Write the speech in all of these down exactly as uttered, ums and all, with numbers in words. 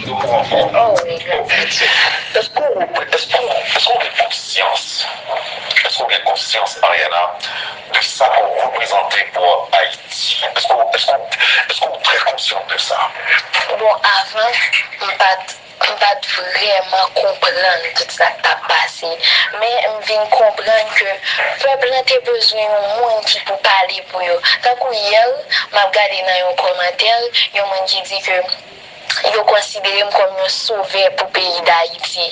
Yo pran fò. Oh, wi. Èske w, èske w, èske w gen konsyans? Èske w gen konsyans, Ariana, de sa ke w reprezante pou Ayiti? Èske w, èske w, èske w trè konsyan de sa? Bon, avan, m pa t, m pa t vrèman konprann tout sa k t ap pase. Men m vin konprann ke pèp lan te bezwen yon moun ki pou pale pou yo. Tankou yè, m ap gade nan yon kòmantè, yon moun ki di ke yo konsidere m kòm yon sovè pou peyi Dayiti.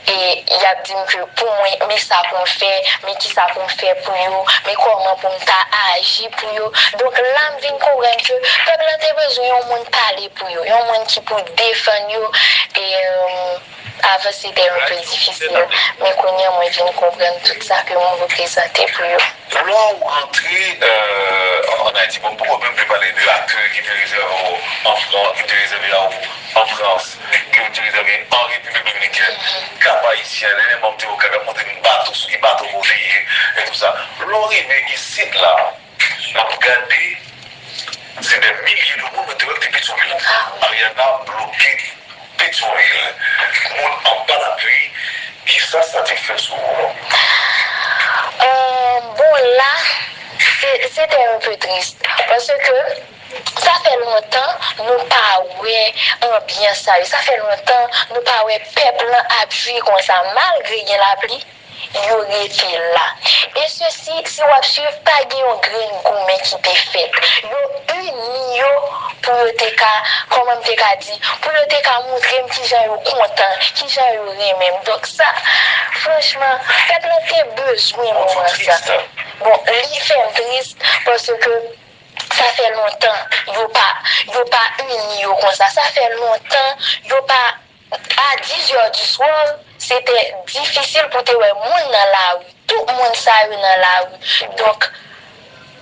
E y ap di m ke pou mwen, men sa pou m fè, men kisa pou m fè pou yo, men kòman pou m ta aji pou yo. Donk, la m vin konprann ke pèp lan te bezwen yon moun pale pou yo, yon moun ki pou defann yo. E, euh, avan, se te yon pe difisil, men kounye a, mwen vin konprann tout sa ke mwen reprezante pou yo. Lè w rantre, euh, an, an Ayiti, bon, m poko menm vle pale de akèy ki te rezève w an Fran-, ki te rezève a w an Frans, ke w te rezève an Repiblik Dominikèn, Kap Ayisyen, lè menm m te okap, y ap montre m bato sou ki bato pou w te ye, e tou sa. Lè w rive isit la, n ap gade, se dè milye de moun mwen te wè ki te Petyonvil. Ariana bloke Petyonvil. Moun anba lapli, kisa sa te fè sou ou? Euh, bon, la, se, se te un peu triste. Paske sa fè lontan nou pa wè anbyans sa yo. Sa fè lontan nou pa wè pèp lan ap jwi konsa. Malgre gen lapli, yo rete la. E sesi, si w ap swiv, pa gen yon grenn goumen ki te fèt. Yo ini yo pou yo te ka, kòman m te ka di, pou yo te ka montre m kijan yo kontan, kijan yo renmen m. Donk sa, franchman, pèp lan te bezwen moman sa. Bon, li fè m tris paske sa fè lontan yo pa, yo pa ini yo konsa. Sa fè lontan yo pa, a dizè di swa, se te difisil pou te wè moun nan lari. Tout moun sa yo nan lari. Donk,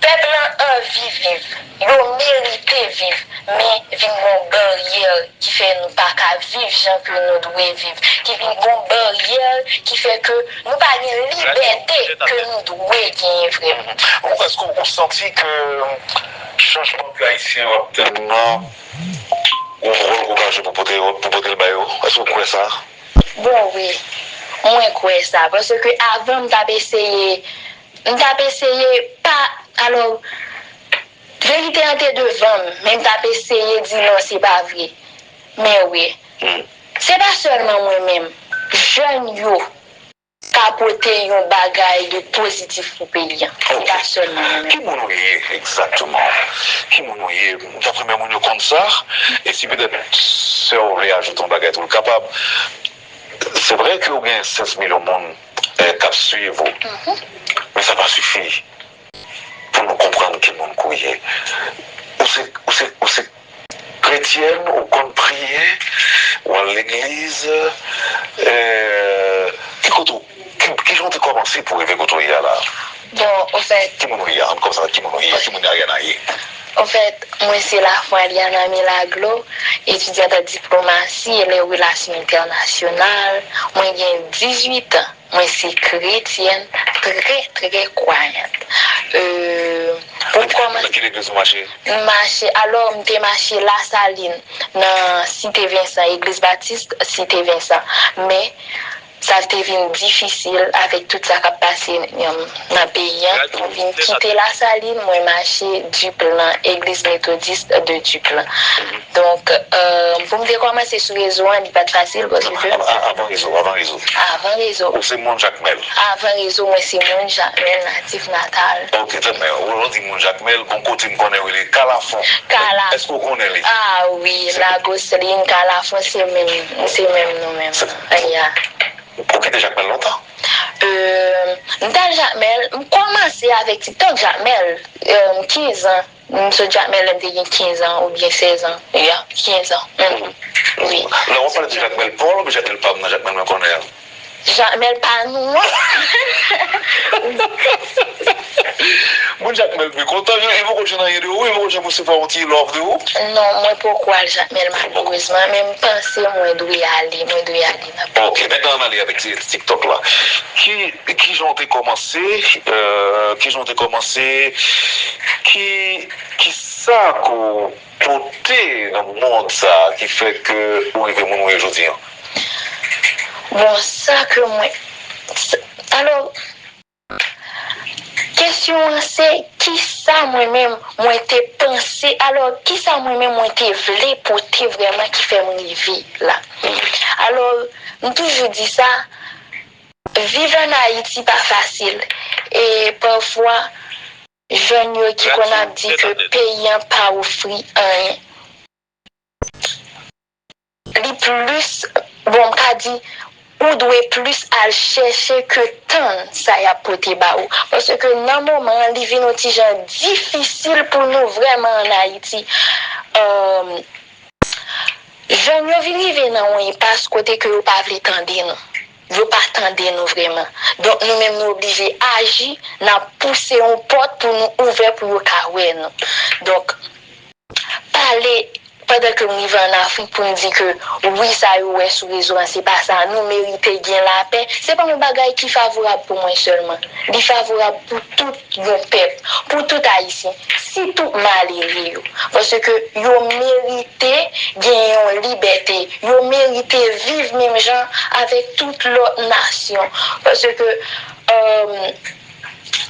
pèp lan anvi viv. Yo merite viv. Men vin gon baryè ki fè nou pa ka viv jan ke nou dwe viv. Ki vin gon baryè ki fè ke nou pa gen libète ke nou dwe genyen vrèman. Ou, èske w santi ke chanjman ke Ayisyen yo ap tann nan, gon wòl ke w ka jwe pou pote, pou pote l ba yo? Èske w kwè sa? Bon, wi. Mwen kwè sa. Paske avan, m t ap eseye, m t ap eseye pa, alò, verite an te devan m, men m t ap eseye di non, se pa vre. Men wi. Se pa sèlman mwen menm. Jèn yo ka pote yon bagay de pozitif pou peyi a. Se pa sèlman mwen menm. Ki moun ou ye egzakteman? Ki moun ou ye? M ta renmen moun yo konn sa. E si petèt sè w vle ajoute yon bagay tou, l kapab. Se vre ke w gen sèz milyon moun, eh, k ap swiv ou. Men sa pa sifi pou nou konprann ki moun ke w ye. Ou se, ou se, ou se kretyèn, ou konn priye, ou al legliz, eh, ki kote w, ki, ki jan w te kòmanse pou w rive kote w ye a la? Bon, ofèt, ki moun ou ye a? Ann kòmanse avèk ki moun ou ye a? Ki moun Ariana ye? Ofèt, mwen se Lafran Aliana Milaglo, etidyant an diplomasi e lè relasyon entènasyonal. Mwen gen dizuit an. Mwen se kretyèn trè, trè kwayant. Euh, pou m kòmanse, nan ki legliz ou mache? M mache, alò, m te mache Lasalin, nan Site Vensan, Egliz Batis Site Vensan. Men, sa te vin difisil avèk tout sa k ap pase, um, nan peyi a. Mwen vin kite Lasalin, mwen mache Diplan, Egliz Metodis de Diplan. Donk, euh, pou m te kòmanse sou rezo an, li pa t fasil paske... A-, a-, avan rezo, avan rezo. Avan rezo. Ou se moun Jakmèl? Avan rezo, mwen se moun Jakmèl, natif natal. Ok, trè byen. Ou, ou di moun Jakmèl, gon kote m konnen rele Kalafon. Kalafon. Èske w konnen li? Ah wi, Lagoslin, Kalafon, se menm, se menm nou menm. Ya. Ou kite Jakmèl lontan? Euh, m t al Jakmèl, m kòmanse avèk TikTok Jakmèl, euh, kenz an. M sot Jakmèl lè m te gen kenz an oubyen sèz an. Ya, kenz an. Mhm. Wi. Lè w ap pale de Jakmèl pa w la oubyen Jakmèl pa m nan, Jakmèl mwen konnen an? Jakmèl pa nou an. Moun Jakmèl pi kontan, yo, yo poko jwenn anyen de ou, yo poko janm resevwa yon ti love de ou? Non, mwen poko al Jakmèl malerezman, men m panse mwen dwe ale, mwen dwe ale nan peyi. Ok, mentnan ann ale avèk ti, TikTok la. Ki, kijan w te kòmanse, euh, kijan w te kòmanse, ki, kisa ke w pote nan mond sa a ki fè ke ou rive moun ou ye jodi an? Bon, sa ke mwen. Alò, kesyon an se, kisa mwen menm mwen te panse, alò, kisa mwen menm mwen te vle pote vrèman ki fè m rive la? Alò, m toujou di sa, viv ann Ayiti pa fasil. E pafwa, jèn yo ki konn ap di ke peyi an pa ofri anyen. Li plis, bon, m ka di, ou dwe plis al chèche ke tann sa y ap pote ba ou. Paske nan moman an, li vin yon ti jan difisil pou nou vrèman ann Ayiti. Jèn yo vin rive nan yon enpas kote ke yo pa vle tande nou. Yo pa tande nou vrèman. Donk, nou menm nou oblije aji, n ap pouse yon pòt pou nou ouvè pou yo ka wè nou. Donk, pale pandan ke m rive ann Afrik pou m di ke wi, sa yo wè sou rezo an, se pa sa. Nou merite gen lapè. Se pa yon bagay ki favorab pou mwen sèlman. Li favorab pou tout yon pèp, pou tout Ayisyen, sitou malere yo. Paske yo merite gen yon libète. Yo merite viv menm jan avèk tout lòt nasyon. Paske,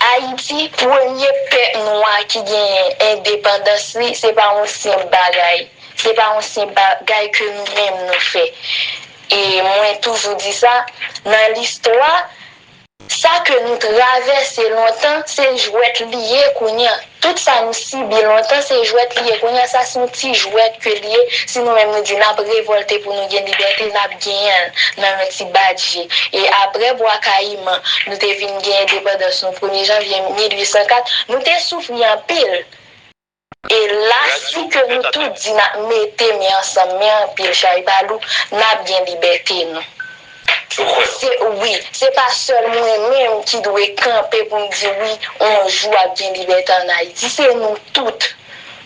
Ayiti, premye pèp nwa ki genyen endepandans li, se pa yon senp bagay. Se pa yon senp bagay ke nou menm nou fè. E mwen toujou di sa, nan listwa, sa ke nou travèse lontan, se jwèt li ye kounye a. Tout sa nou sibi lontan, se jwèt li ye kounye a. Sa se yon ti jwèt ke li ye. Si nou menm nou di n ap revòlte pou nou gen libète, n ap genyen l nan yon ti badje. E apre Bwa Kayiman, nou te vin gen endepandans nou premye janvye mil uit san kat, nou te soufri anpil. E la, si ke nou tout di n ap mete men ansanm, men anpil chay pa lou, n ap gen libète nou. Se, wi, se pa sèl mwen menm ki dwe kanpe pou m di wi, yon jou ap gen libète ann Ayiti. Se nou tout.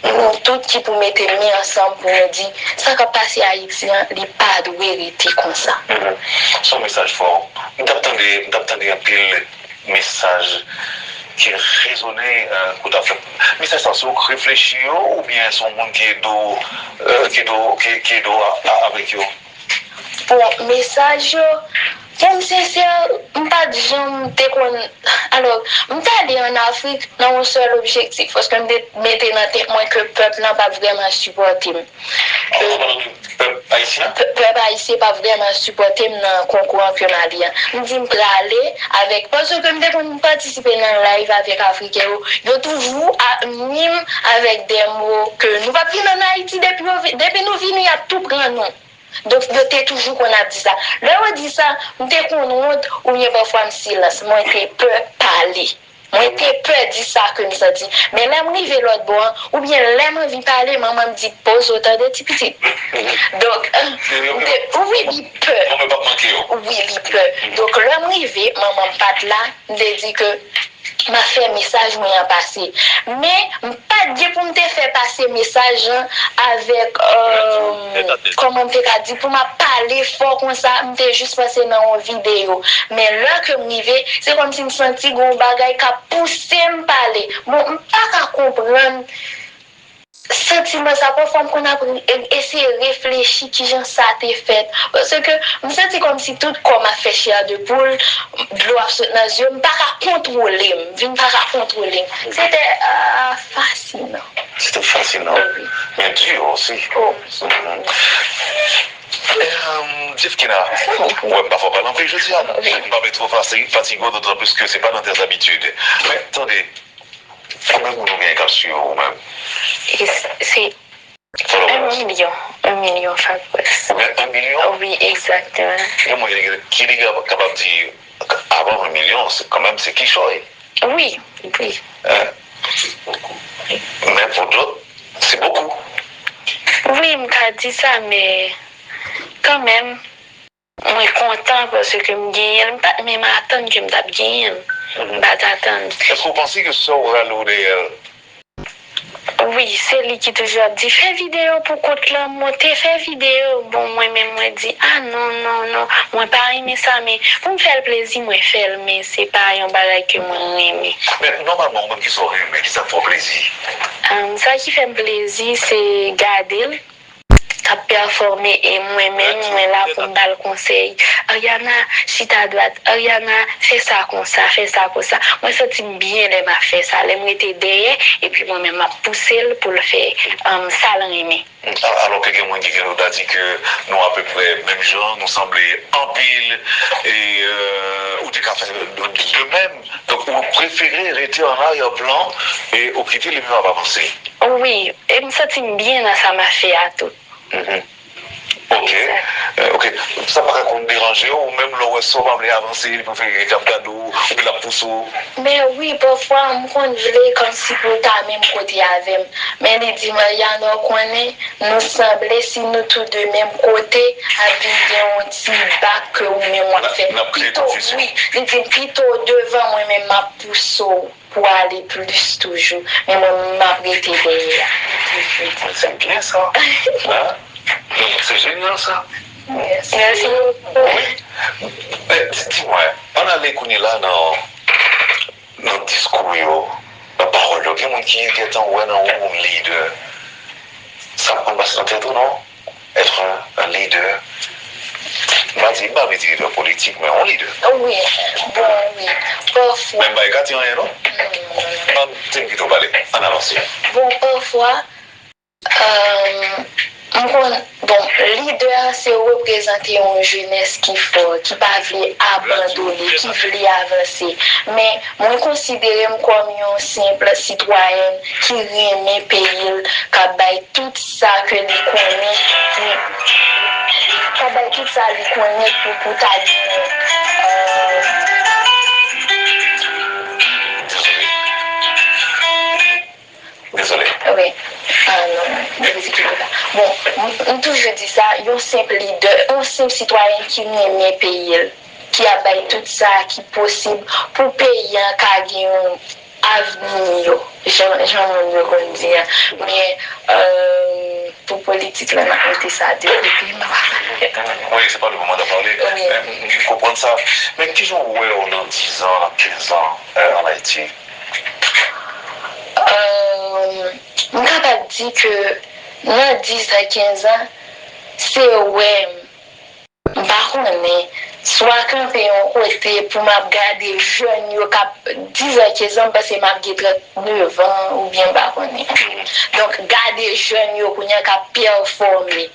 Nou tout ki pou mete men ansanm pou nou di, sa k ap pase Ayiti an, li pa dwe rete konsa. Se yon mesaj fò. M t ap tande, m t ap tande anpil mesaj ki rezone, euh, kote ap fèt. Mesaj sa, se ou k reflechi yo, oubyen se yon moun ki ede w, euh, ki ede w, ki, ki ede w a, a, avèk yo? Bon, mesaj yo, pou m sensè, m pa t janm te konn. Alò, m t ale ann Afrik nan yon sèl objektif, paske m te mete nan tèt mwen ke pèp lan p ap vrèman sipòte m. Pèp ayisyen? Pèp ayisyen pa vrèman sipòte m nan konkou an ke m ale an. M di m prale avèk, paske m te konn patisipe nan live avèk Afriken yo, yo toujou ap nwi m avèk de mo ke nou p ap vin ann Ayiti, depi yo vi-, depi nou vini, y ap tou pran nou. Donk, yo te toujou konn ap di sa. Lè yo di sa, m te konn wont, oubyen pafwa m silans. Mwen te pè pale. Mwen te pè di sa ke m santi. Men lè m rive lòt bò an, oubyen lè m anvi pale, manman m di, "Poze w tande, ti pitit." Donk, m te, wi, li pè. Wi, li pè. Donk, lè m rive, manman m pa t la, m te di ke m ap fè mesaj mwen an pase. Men, m pa t gen pou m te fè pase mesaj lan avèk, euh, kòman m te ka di, pou m ap pale fò konsa, m te jis panse nan yon videyo. Men lè ke m rive, se kòmsi m santi gen yon bagay k ap pouse m pale. Bon, m pa ka konprann santiman sa. Pafwa, m konn ap re-, eseye reflechi kijan sa te fèt. Paske m santi kòmsi tout kò m ap fè chè de poul, dlo ap sot nan zye m, m pa ka kontwole m, vin pa ka kontwole m. Se te, ah, fasinan. Se te fasinan. Wi. Men di osi. Oh. Mhm. Em, Jefkina, wè m pa fè w pale anpil jodi a. Wi. M pa vle twò fasi-, fatige w, dotan plis ke se pa nan tes abitid. Men, tande, konbyen moun ou genyen k ap swiv ou menm? E s-, se yon milyon. Yon milyon followers. Ou gen yon milyon? Wi, egzakteman. Gen moun ki, ki kapab di, avan yon milyon, se, kanmenm, se kichòy. Wi, wi. Hein? Men pou dòt, se bokou. Wi, m ka di sa, men kanmenm, mwen kontan paske m genyen l. M pa t menm atann ke m t ap genyen l. M pa t atann. Èske w panse ke sa w rale w dèyè l? Wi, se li ki toujou ap di, "Fè videyo pou kont lanmou, te fè videyo." Bon, mwen menm, mwen di, "Ah, non, non, non, mwen pa renmen sa, men pou m fè l plezi, mwen fè l, men se pa yon bagay ke mwen renmen." Men, nòmalman, ou menm, kisa w renmen? Kisa k fè w plezi? Ahn, sa ki fè m plezi, se gade l k ap pèfòme, e mwen menm, mwen la pou m ba l konsèy. "Ariana, chita dwat. Ariana, fè sa konsa, fè sa konsa." Mwen santi m byen lè m ap fè sa, lè m rete dèyè, epi mwen menm, m ap pouse l pou l fè, um, sa l renmen. A-, alò ke gen moun ki gen dwa di ke nou apeprè menm jan, nou sanble anpil, e, euh, ou te ka fè de, de menm. Donk, ou prefere rete an aryè plan e ou kite li menm ap avanse. Wi, e m santi m byen nan sa m ap fè a tou. Mhm. Ok. Euh, ok. Sa pa ka konn deranje w, ou menm lè w wè sa w pa vle avanse, li prefere rete ap gade w, oubyen l ap pouse w? Men wi, pafwa, m konn vle kòmsi pou l ta menm kote avè m. Men li di m, "Ariana, w konnen, nou sanble, si nou tou de menm kote, ap vin gen yon ti bak ke ou menm w ap fè." N ap, n ap kreye konfizyon. Wi, li di m, "Pito w devan, mwen menm m ap pouse w pou ale plis toujou." Men mwen, m ap rete dèyè a. M toujou di sa. Se byen sa. Hein? Se jenyal sa. Mèsi. Mèsi bokou. Wi. Men, di, di mwen, ann ale kounye la nan, nan diskou yo, nan pawòl yo. Gen moun ki gentan wè nan ou yon lidè. Sa ap konn pase nan tèt ou, non? Être un, un leader. M pa di, m pa vle di lidè politik, men yon lidè. Wi, bon, wi. Pafwa. Men m pa ekate anyen, non. Ann, se m kite w pale. Ann avanse. Bon, pafwa, euh, m konn, bon, lidè a se reprezante yon jenès ki fò, ki pa vle abandone, ki vle avanse. Men, mwen konsidere m kòm yon senp sitwayèn ki renmen peyi l, k ap bay tout sa ke li konnen pou, k ap bay tout sa li konnen pou, pou ta genyen. Euh, Dezole. Wi. Ah, non, non, non, non, non. Bon, m, m toujou di sa, yon senp lidè, yon senp sitwayèn ki renmen peyi l, ki ap bay tout sa ki posib pou peyi an ka gen yon avni miyò, jan, jan moun yo konn di a. Men, euh, pou politik la, n ap mete sa de kote, m pa. Wi, se pa le moman de parler. Wi. Men, m, m konprann sa. Men kijan w wè w nan dizan, nan kenzan, euh, ann Ayiti? Euh, m kapab di ke nan dizan, kenzan, se wè m, m pa konnen, swa kanpe yon kote pou m ap gade jèn yo k ap, dizan, kenzan, m panse m ap gen trannnevan oubyen m pa konnen. Donk, gade jèn yo kounye a k ap pèfòme.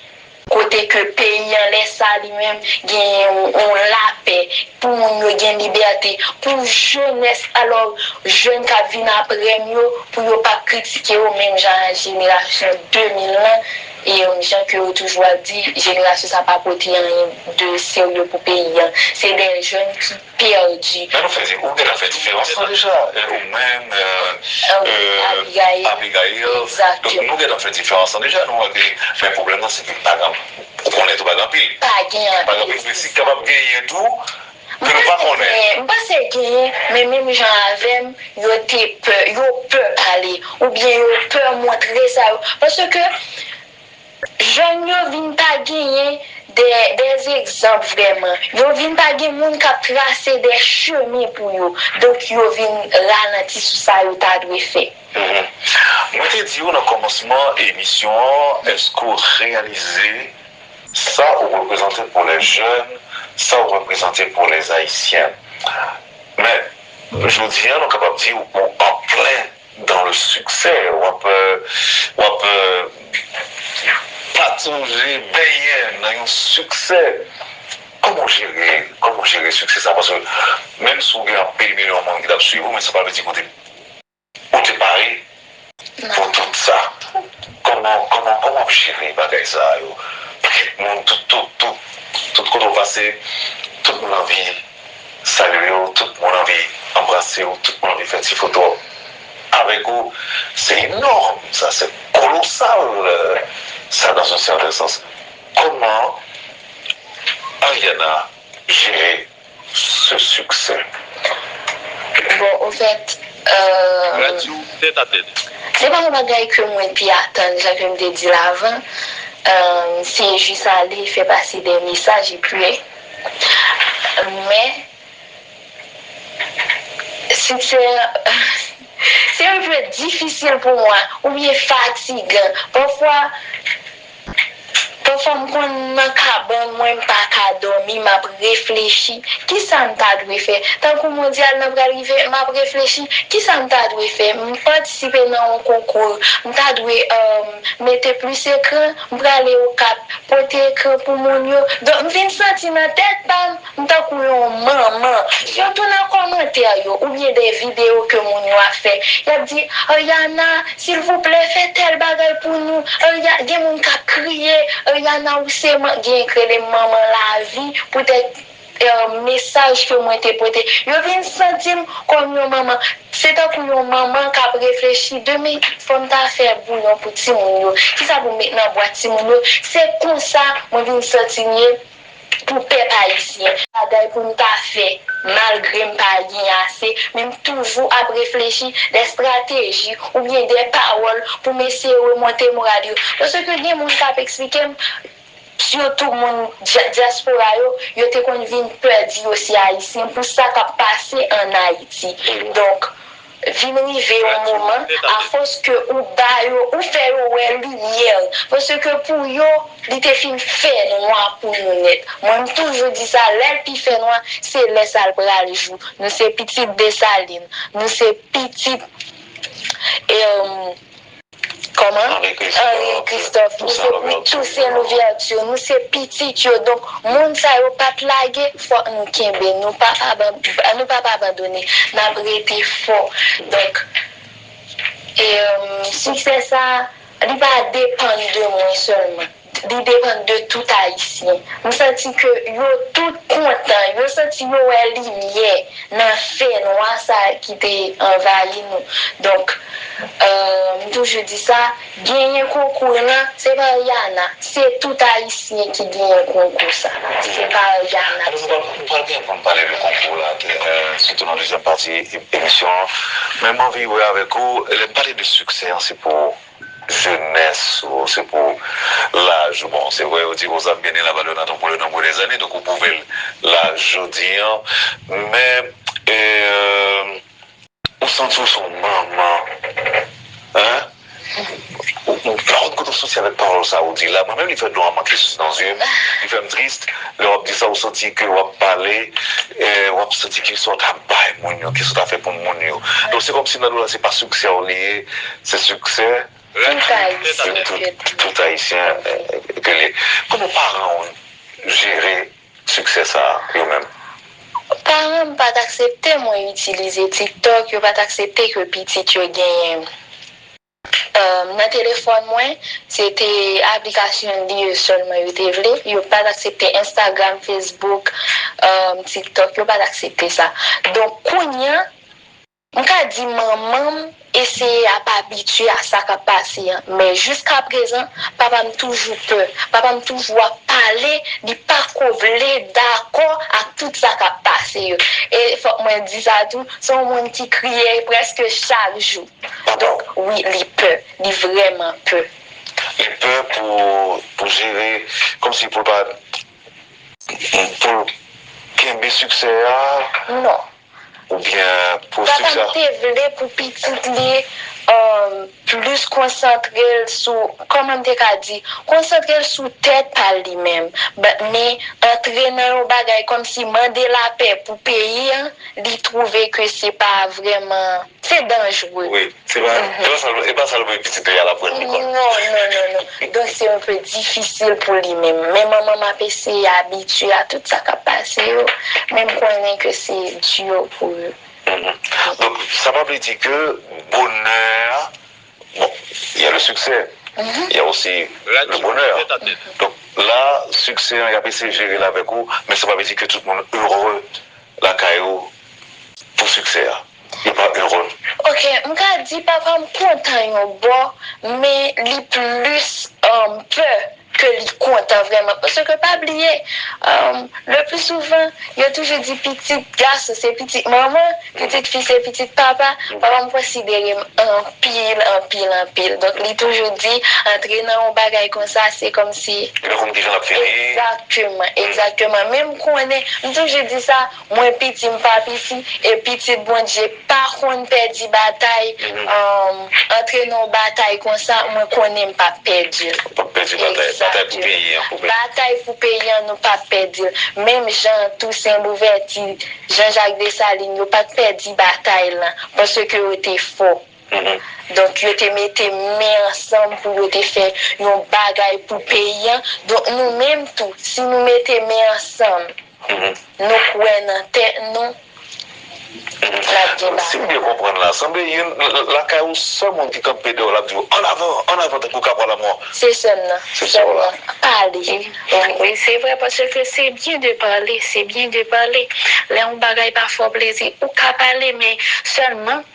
Kote ke peyi an, lè sa li menm, genyen yon, yon lapè, pou moun yo gen libète, pou jenès, alò, jèn k ap vin aprè m yo, pou yo pa kritike yo menm jan a jenerasyon de mil lan, e, jan ke yo toujou ap di, jenerasyon sa pa pote anyen de serye pou peyi an. Se de jèn ki pèdi. Men nou fè di, ou gentan fè diferans lan deja. Euh, ou menm, euh, euh, Abigail. Abigail. Donk, nou gentan fè diferans lan deja. Nou wè ke, men pwoblèm nan, se ke pa gen, ou konnen tou, pa gen anpil. Pa gen anpil. Pa gen anpil, men si kapab genyen tou, ke nou pa konnen. M panse genyen, men menm jan avè m, yo te pè, yo pè pale, oubyen yo pè montre sa yo. Paske jèn yo vin pa genyen de, de egzanp vrèman. Yo vin pa gen moun k ap trase de chemen pou yo. Donk, yo vin ralanti sou sa yo ta dwe fè. Mhm. Mwen te di w nan kòmansman emisyon an, èske w reyalize sa ou reprezante pou lè jèn, sa ou reprezante pou lè ayisyen? Men, jodi a, nou kapab di ou an plen dans le succès, w ap, euh, w ap, euh, pataje, benyen nan yon siksè. Kòman w jere, kòman w jere siksè sa? Paske menm si w gen anpil milyon moun ki t ap swiv ou, men sa pa vle di ke w te, ou te pare pou tout sa. Kòman, kòman, kòman w ap jere bagay sa yo? Pakèt moun, tout, tout, tout, tout kote w pase, tout moun anvi salye w, tout moun anvi anbrase w, tout moun anvi fè ti foto avèk ou. Se enòm, sa, se kolosal, euh, sa, dans un certain sens. Kòman Ariana jere ce succès? Bon, anfèt, euh, Radio Tête à Tête. Se pa yon bagay ke mwen te atann, jan ke m te di l avan. Euh, se jis ale fè pase de mesaj epi, men siksè an, se yon pè difisil pou mwen, oubyen fatigan. Pafwa, pafwa m konn nan kabann mwen, m pa ka dòmi, m ap reflechi, kisa m ta dwe fè? Tankou mondyal nan pral rive, m ap reflechi, kisa m ta dwe fè? M patisipe nan yon konkou, m ta dwe, euh, mete plis ekran, m prale Okap, pote ekran pou moun yo. Donk, m vin santi nan tèt pa m, m tankou yon manman. Sitou nan kòmantè yo, oubyen de videyo ke moun yo ap fè. Y ap di, Ariana, silvouplè, fè tèl bagay pou nou. Aria-, gen moun k ap kriye, Ariana, ou se man-, gen k rele m manman lavi, poutèt, eh, mesaj ke mwen te pote. Yo vin santi m kòm yon manman. Se tankou yon manman k ap reflechi, demen, fò m ta fè bouyon pou timoun yo. Kisa pou m met nan bwat timoun yo? Se konsa mwen vin santi m ye pou pèp ayisyen. Bagay pou n ta fè, malgre m pa gen ase, men m toujou ap reflechi de estrateji oubyen de pawòl pou m eseye remonte moral yo. Paske gen moun k ap eksplike m, sitou moun dya-, dyaspora yo, yo te konn vin pè di yo se ayisyen pou sa k ap pase ann Ayiti. Donk, vin rive yon moman, afòs ke ou ba yo, ou fè yo wè limyè, paske pou yo, li te fin fè nwa pou nou nèt. Mwen, m toujou di sa, lè l pi fè nwa, se lè sa l pral jou. Nou se pitit Desalin, nou se pitit, em, kòman? Henri Christophe, Henri Christophe, nou se pitit Toussaint Louverture, nou se pitit yo. Donk, moun sa yo pa t lage, fòk nou kenbe, nou p ap aban-, nou p ap abandone, n ap rete fò. Donk, e, em, siksè sa, li pa depann de mwen sèlman. Li depann de tout Ayisyen. M santi ke yo tout kontan, yo santi yo wè limyè nan fènwa sa ki te anvayi nou. Donk, euh, m toujou di sa, genyen konkou lan, se pa Ariana, se tout Ayisyen ki genyen konkou sa. Se pa Ariana. Alò, nou pral, nou pral gen pou n pale de konkou la, ke, euh, sitou nan dezyèm pati e-, emisyon an. Men m anvi wè avèk ou, lè n pale de siksè an, se pou jenès ou, se pou laj ou. Bon, se vre, yo di aux âmes bien élabalonat on pour le nombre des années, donk ou pwouve l laj jodi an. Men, e, ou santi w se yon manman, hein? Ou, ou, pa konn kote w soti avèk pawòl sa ou di la. Mwen menm, li fè dlo a manke soti nan zye m, li fè m tris. Lè w ap di sa, ou santi ke w ap pale, e, w ap santi ki sa w ta bay moun yo, ki sa w ta fè pou moun yo. Donk, se kòmsi nan dlo la, se pa siksè w li ye, se siksè Tout Ayisyen ke, tout Ayisyen, eh, ke li ye. Kòman paran w jere siksè sa a, yo menm? Paran m pa t aksepte mwen itilize TikTok, yo pa t aksepte ke pitit yo genyen. Euh, nan telefòn mwen, se te aplikasyon li yo sèlman yo te vle. Yo pa t aksepte Instagram, Facebook, euh, TikTok, yo pa t aksepte sa. Donk, kounye a, M ka di manman m eseye ap abitye a sa k ap pase an, men jiskaprezan, papa m toujou pè. Papa m toujou ap pale, li pa ko vle dakò ak tout sa k ap pase yo. E fòk mwen di sa tou, se yon moun ki kriye prèske chak jou. Donk, wi, li pè. Li vrèman pè. Li pè pou, pou jere, kòmsi pou l pa, pou l kenbe siksè a? Non. Oubyen pou siksè a? Papa m te vle pou pitit li, um, plis konsantre l sou, kòman m te ka di, konsantre l sou tèt pa l li menm. Ba-, men antre nan yon bagay kòmsi mande lapè pou peyi an, li twouve ke se pa vrèman, se danjre. Wi, se pa, e pa sa, e pa sa l voye pitit li a l aprann li kòl. Non, non, non, non. Donk, se yon pè difisil pou li menm. Men manman m ap eseye abitye a tout sa k ap pase yo. Men m konnen ke se di pou yo. Mhm. Donk, sa pa vle di ke bonè a, bon, il y a le succès, il y a aussi le bonheur. Donk, la, siksè an, y ap eseye jere l avèk ou, men sa pa vle di ke tout moun ere lakay ou pou siksè a. Yo pa ere. Ok, m ka di papa m kontan yon bò, men li plis, um, pè ke li kontan vrèman. Paske pa bliye, um, le pli souvan, yo toujou di pitit gason se pitit manman, pitit fi se pitit papa. Papa m konsidere m anpil, anpil, anpil. Donk, li toujou di, antre nan yon bagay konsa, se kòmsi Li pa konn kijan l ap fini. Egzakteman, egzakteman. Men m konnen, m toujou di sa, mwen piti, m pa piti, e pitit Bondye pa konn pèdi batay, um, antre nan yon batay konsa, mwen konnen m p ap pèdi l. Ou p ap pèdi batay, batay pou peyi an, pou peyi. Batay pou peyi an, nou p ap pèdi l. Menm jan Tousen Louvèti, Jan Jak Desalin, yo pa t pèdi batay lan, paske yo te fò. Donk, yo te mete men ansanm pou yo te fè yon bagay pou peyi an. Donk, nou menm tou, si nou mete men ansanm, nou kwè nan tèt nou, n ap gen bagay. Si m byen konprann la, sanble youn, l-, l-, lakay ou, sèl moun ki kanpe dèyè w, l ap di w, "An avan, an avan," tankou kapwa lamò. Se sè m nan. Se sè w la. Pale. Wi, se vre, paske se byen de pale, se byen de pale. Lè yon bagay pa fè w plezi, ou ka pale, men sèlman,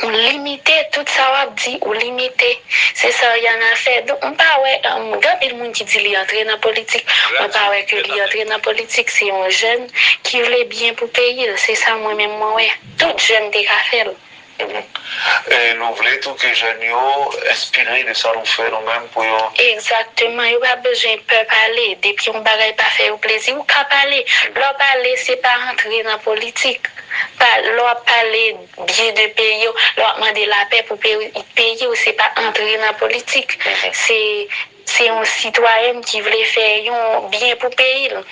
ou limite tout sa w ap di, ou limite. Se sa Ariana fè. Donk, m pa wè, um, gen anpil moun ki di li antre nan politik. Mwen pa wè ke li antre nan politik. Se yon jèn ki vle byen pou peyi l. Se sa mwen menm mwen wè. Tout jèn te ka fè l. E nou vle tou ke jèn yo enspire de sa nou fè nou menm pou yo. Egzakteman. Yo pa bezwen pè pale. Depi yon bagay pa fè yo plezi, ou ka pale. Lè w pale, se pa antre nan politik. Pa, lè w ap pale byen de peyi w, lè w ap mande lapè pou peyi, peyi w, se pa antre nan politik. Se, se yon sitwayèn ki vle fè yon byen pou peyi l,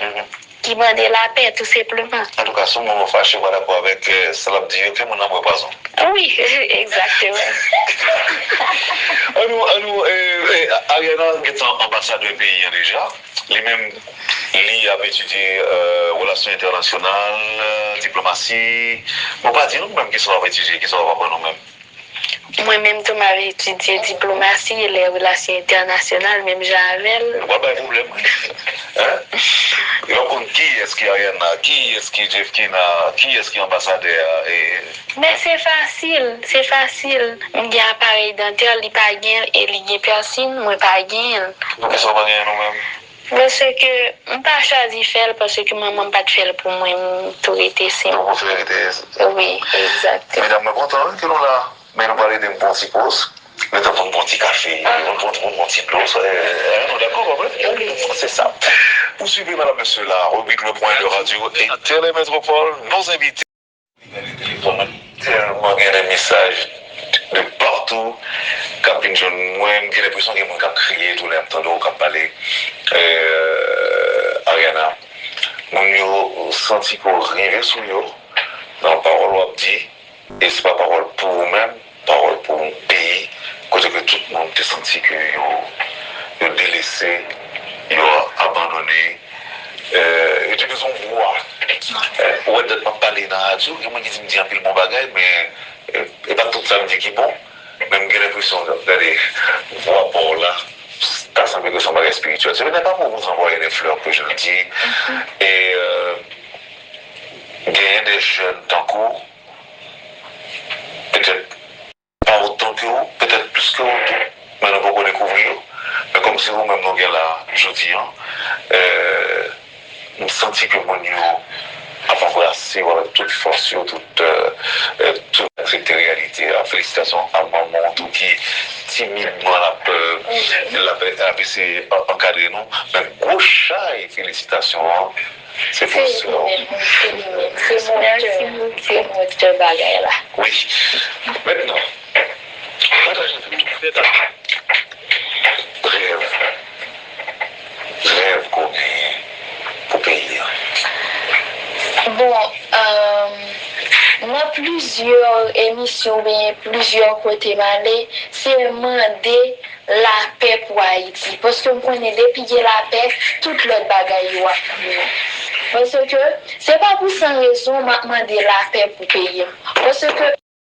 ki mande lapè, tou senpleman. Antouka, si yon moun fache, pa dakò avèk, eh, sa l ap di yo, ke moun nan bwè pwazon. Wi, egzakteman. Annou, annou, eh, eh, Ariana gentan anbasadè peyi an deja. Li menm, li ap etidye, eh, relasyon entènasyonal, eh, diplomasi. Bon, pa di nou menm kisa w ap etidye, kisa w ap aprann ou menm. Mwen menm tou, m ap etidye diplomasi e lè relasyon entènasyonal, menm jan avè l. Nou pral bay pwoblèm, wi. Hein? Yo konn kiyès ki Ariana, kiyès ki Jeffkina, kiyès ki anbasadè a, e, Men se fasil, se fasil. M gen aparèy dantè, li pa gen l, e li gen piercing, mwen pa gen l. Pou kisa w pa gen l ou menm? Paske m pa chwazi fè l, paske manman m pa t fè l pou mwen, m tou rete senp. Ou prefere rete senp? Wi, egzakteman. Medam, mwen kontan wi ke nou la, men nou pral ede m pran yon ti poz. Letan pou n pran yon ti kafe, pou n pran, pou n pran yon ti dlo, sa, eh, eh, nou dakò, pa vre? Wi. Se sa. Pou swiv, medam, mesye, la rubrique Le Point de Radio et Télé Métropole, nos invités. Li gade telefòn nan, tèlman gen de mesaj de patou k ap vin jwenn mwen, m gen lenpresyon gen moun k ap kriye tou lè m tande w k ap pale, eh, Ariana. Moun yo santi ke w rive sou yo nan pawòl w ap di, e se pa pawòl pou ou menm, pawòl pou yon peyi kote ke tout moun te santi ke yo, yo delese, yo abandone, eh, yo te bezwen yon vwa. Eh, ou wè, dat m ap pale nan radyo, gen moun ki di m di anpil bon bagay, men, eh, e pa tout sa m di ki bon, men m gen lenpresyon, gade, vwa pa w la, ta sanble ke se yon bagay espirityèl. Ce n'est pas pour vous envoyer des fleurs que je le dis. E, eh, genyen de jèn tankou w, petèt pa otan ke w, petèt plis ke w tou, men nou poko dekouvri yo. Men kòmsi ou menm nou gen la jodi an, eh, m santi ke moun yo ap anbrase w avèk tout fòs yo, tout, eh, eh, tout aksepte reyalite a. Felisitasyon a manman w tou ki timidman l ap, eh, l ap, l ap eseye an-, ankadre nou. Men gwo chay felisitasyon an, se pou sè w. Se li menm, se li menm, se motè, se motè bagay la. Wi. Mentnan, pataje avèk nou rèv, rèv ke w genyen pou peyi an. Bon, euh, nan plizyè emisyon oubyen plizyè kote m ale, se mande lapè pou Ayiti. Paske m konnen depi gen lapè, tout lòt bagay yo ap vini. Paske se pa pou san rezon m ap mande lapè pou peyi m. Paske